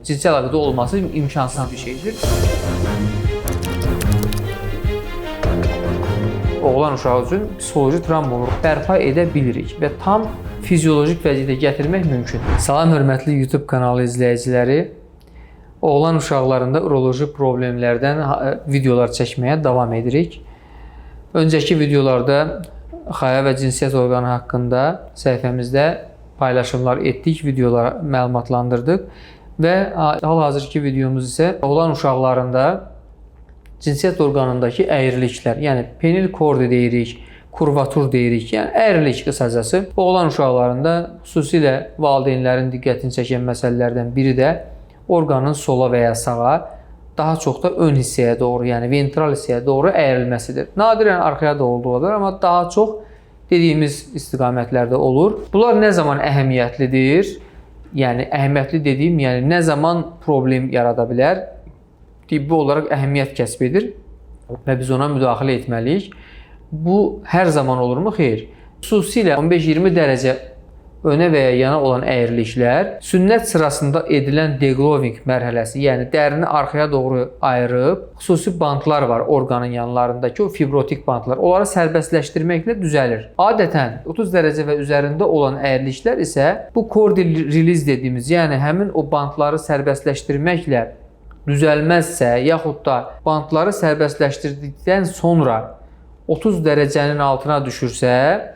cinsi əlaqədə olması imkansız bir şeydir. Oğlan uşağı üçün psixoloji travma olur. Bərpa edə bilirik və tam fiziolojik vəziyyətə gətirmək mümkündür. Salam hörmətli YouTube kanalı izləyiciləri. Oğlan uşaqlarında uroloji problemlərdən videolar çəkməyə davam edirik. Öncəki videolarda xaya və cinsiyyət orqanı haqqında səhifəmizdə paylaşımlar etdik, videolara məlumatlandırdıq və hal-hazırki videomuz isə oğlan uşaqlarında cinsiyyət orqanındakı əyriliklər, yəni penil kordi deyirik, kurvatur deyirik, yəni əyrilik qısacası. Oğlan uşaqlarında xüsusilə valideynlərin diqqətini çəkən məsələlərdən biri də orqanın sola və ya sağa, daha çox da ön hissəyə doğru, yəni ventral hissəyə doğru əyrilməsidir. Nadirən arxaya doğru da ola bilər, amma daha çox dediyimiz istiqamətlərdə olur. Bunlar nə zaman əhəmiyyətlidir? Yəni əhəmiyyətli dediyim, yəni nə zaman problem yarada bilər? Tibbi olaraq əhəmiyyət kəsb edir və biz ona müdaxilə etməliyik. Bu hər zaman olurmu? Xeyr. Xüsusilə 15-20 dərəcə önə və ya yana olan əyriliklər sünnət sırasında edilən degloving mərhələsi, yəni dərini arxaya doğru ayırıb, xüsusi bantlar var orqanın yanlarındakı o fibrotik bantlar, onları sərbəstləşdirməklə düzəlir. Adətən 30 dərəcə və üzərində olan əyriliklər isə bu kordi release dediyimiz, yəni həmin o bantları sərbəstləşdirməklə düzəlməzsə, yaxud da bantları sərbəstləşdirdikdən sonra 30 dərəcənin altına düşürsə,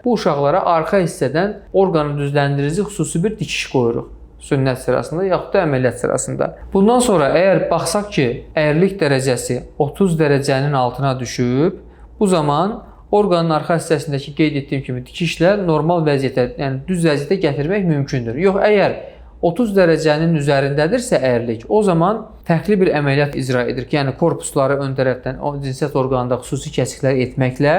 bu uşaqlara arxa hissədən orqanı düzləndirici xüsusi bir dikiş qoyuruq sünnət sırasında yaxud da əməliyyat sırasında. Bundan sonra əgər baxsaq ki, əyrilik dərəcəsi 30 dərəcənin altına düşüb, bu zaman orqanın arxa hissəsindəki qeyd etdiyim kimi dikişlə normal vəziyyətə, yəni düz vəziyyətə gətirmək mümkündür. Yox, əgər 30 dərəcənin üzərindədirsə əyrilik, o zaman fərqli bir əməliyyat icra edirik. Yəni korpusları ön tərəfdən o cinsiyyət orqanında xüsusi kəsiklər etməklə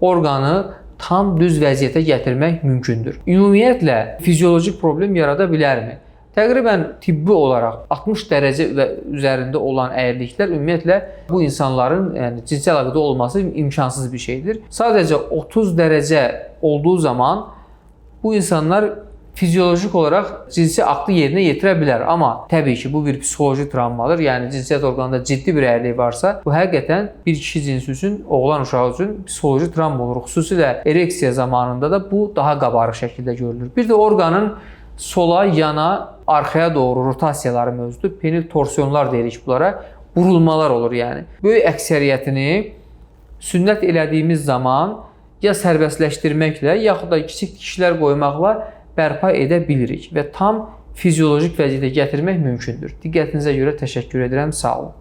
orqanı tam düz vəziyyətə gətirmək mümkündür. Ümumiyyətlə fiziolojik problem yarada bilərmi? Təqribən tibbi olaraq 60 dərəcə və üzərində olan əyriliklər ümumiyyətlə bu insanların, yəni cinsi əlaqədə olması imkansız bir şeydir. Sadəcə 30 dərəcə olduğu zaman bu insanlar fiziolojik olaraq cinsi aktı yerinə yetirə bilər. Amma təbii ki, bu bir psixoloji travmadır. Yəni cinsiyyət orqanında ciddi bir əyrilik varsa, bu həqiqətən bir kişi cinsi üçün, oğlan uşağı üçün psixoloji travma olur. Xüsusilə ereksiya zamanında da bu daha qabarıq şəkildə görülür. Bir də orqanın sola, yana, arxaya doğru rotasiyaları mövcuddur. Penil torsiyonlar deyirik bunlara. Burulmalar olur yəni. Böyük əksəriyyətini sünnət elədiyimiz zaman ya sərbəstləşdirməklə, yaxud da kiçik dikişlər qoymaqla bərpa edə bilirik və tam fiziolojik vəziyyətə gətirmək mümkündür. Diqqətinizə görə təşəkkür edirəm. Sağ olun.